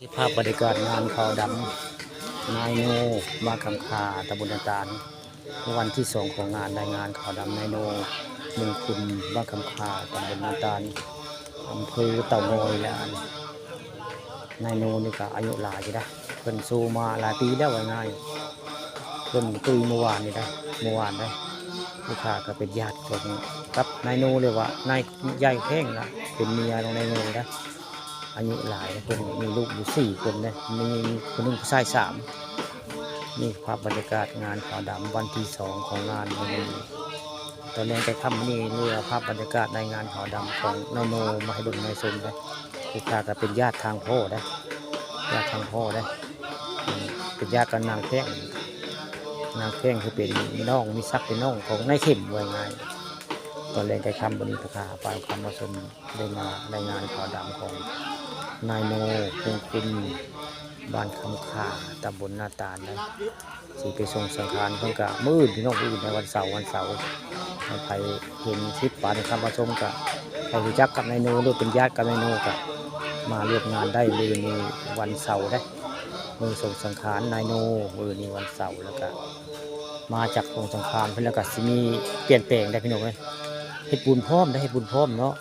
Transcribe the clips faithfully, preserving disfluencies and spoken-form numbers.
นี่ภาพบรรยากาศงานขาวดำนายโนบ้านคำคาตำบลนาตาล วันที่สองของงานในงานขาวดำนายโนมงคลบ้านคำคาตำบลนาตาล อำเภอเต่างอยและอันนายโนนี่ก็อายุหลายอยู่นะ เพิ่นสู้มาหลายปีแล้วว่าง่าย เพิ่นตุ้ยเมื่อวานนี่นะ เมื่อวานนะ ลูกค้าก็เป็นญาติกันกับนายโนเลยว่านายใหญ่แพงนะ เป็นเมียของนายโนนะ อายุหลาย เพิ่นมีลูกอยู่สี่คนนะ มีคนหนึ่งผู้ชายสาม นี่ภาพบรรยากาศงานขาวดำวันที่สองของงานมื้อนี้ ตอนแลงแต่ค่ำมื้อนี้ นี่ภาพบรรยากาศในงานขาวดำของนายโนมาให้เบิ่งมาให้ชมนะ ลูกค้าก็เป็นญาติทางพ่อนะ ญาติทางพ่อนะ อืม เป็นญาติกับนางแพง นางแพงคือเป็นน้อง มีศักดิ์เป็นน้องของนายเข้มว่าง่าย ตอนแลงแต่ค่ำมื้อนี้ ลูกค้าปานคำมาชม ได้มาในงานขาวดำของนายโน มงคล บ้านคำคา ตำบลนาตาลนะ สิไปส่งสังขารเพิ่นกะมื้ออื่นพี่น้อง มื้ออื่นในวันเสาร์ วันเสาร์ ถ้าไผเห็นคลิปปานคำมาชมกะ ไผรู้จักกับนายโนหรือเป็นญาติกับนายโนกะ มาร่วมงานได้ มื้อนี้วันเสาร์เด้ มื้อส่งสังขารนายโน มื้อนี้วันเสาร์ แล้วกะ มาจากส่งสังขารเพิ่นแล้วกะสิมีเปลี่ยนแปลงได้พี่น้องเอ้ย เฮ็ดบุญพร้อมได้ เฮ็ดบุญพร้อมเนาะ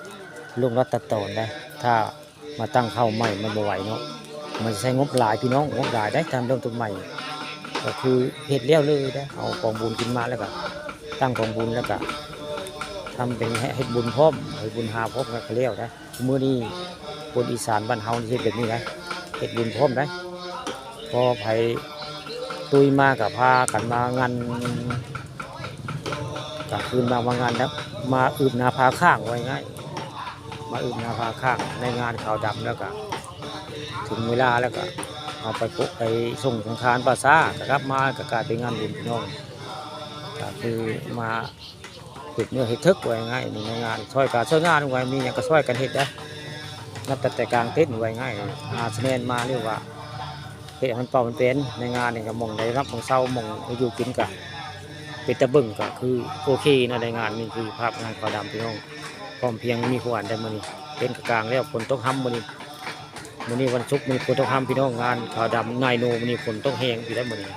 ลงรัดตัดตอนได้ ถ้ามาตั้งเข้าใหม่มันบ่ไหวเนาะ มันสิใช้งบหลายพี่น้อง งบหลายได้ ทำเริ่มต้นใหม่ ก็คือเฮ็ดแล้วเลยนะ เอากองบุญขึ้นมาแล้วก็ตั้งกองบุญแล้วก็ทำเป็นเฮ็ดบุญพร้อม เฮ็ดบุญหาพร้อมกันก็แล้วนะ มื้อนี้คนอีสานบ้านเฮานี่เฮ็ดแบบนี้นะ เฮ็ดบุญพร้อมได้ พอไผตุ้ยมาก็พากันมางัน กลางคืนมามางานแล้ว มาอืบหน้าผาข้างว่าง่าย มาอืบหน้าผาข้างในงานขาวดำแล้วก็ ถึงเวลาแล้วก็เอาไปปะ ไปส่งสังขารป่าช้า ก็กลับมาก็กลายเป็นงานบุญพี่น้อง ก็คือมาเฮ็ดเนื้อเฮ็ดเถิกว่าง่าย นี่ในงานช่วยการช่วยงานว่ามีหยังก็ช่วยกันเฮ็ดนะ นับตั้งแต่กลางเต็นท์ว่าง่าย หาสะแนนมาเรียกว่า เฮ็ดให้มันเป่ามันเป็น ในงานนี่ก็หม่องได้รับหม่องเซาหม่องอยู่กินก็เป็นตาเบิ่งก็คือโอเคเนาะ ในงานนี่คือภาพงานขาวดำพี่น้อง พร้อมเพรียงมีขวัญได้มื้อนี้ เต็นท์ก็กางแล้ว ฝนตกฮ่ำมื้อนี้ มื้อนี้วันศุกร์มื้อนี้ฝนตกฮ่ำพี่น้อง งานขาวดำนายโนมื้อนี้ฝนตกแฮงอยู่ได้มื้อนี้